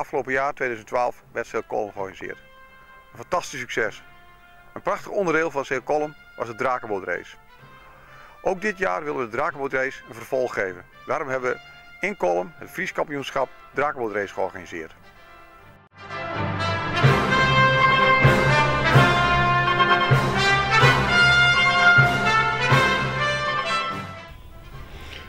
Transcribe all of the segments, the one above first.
Afgelopen jaar, 2012, werd Sail Kollum georganiseerd. Een fantastisch succes. Een prachtig onderdeel van Sail Kollum was de Drakenbootrace. Ook dit jaar willen we de Drakenbootrace een vervolg geven. Daarom hebben we in Kollum het Fries kampioenschap Drakenbootrace georganiseerd.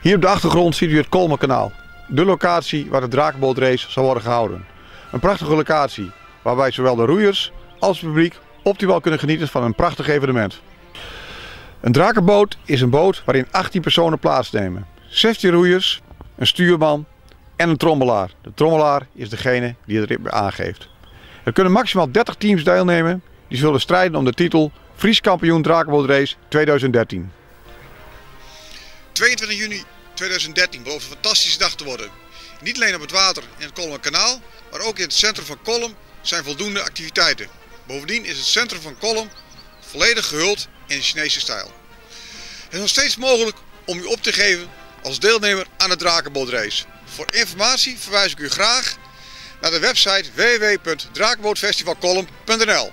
Hier op de achtergrond ziet u het Kolmerkanaal, de locatie waar de Drakenbootrace zal worden gehouden. Een prachtige locatie waarbij zowel de roeiers als het publiek optimaal kunnen genieten van een prachtig evenement. Een drakenboot is een boot waarin 18 personen plaatsnemen. 16 roeiers, een stuurman en een trommelaar. De trommelaar is degene die het ritme aangeeft. Er kunnen maximaal 30 teams deelnemen die zullen strijden om de titel Fries kampioen Drakenbootrace 2013. 22 juni 2013 belooft een fantastische dag te worden. Niet alleen op het water in het Kollumerkanaal, maar ook in het centrum van Kollum zijn voldoende activiteiten. Bovendien is het centrum van Kollum volledig gehuld in de Chinese stijl. Het is nog steeds mogelijk om u op te geven als deelnemer aan de Drakenbootrace. Voor informatie verwijs ik u graag naar de website www.drakenbootfestivalkollum.nl.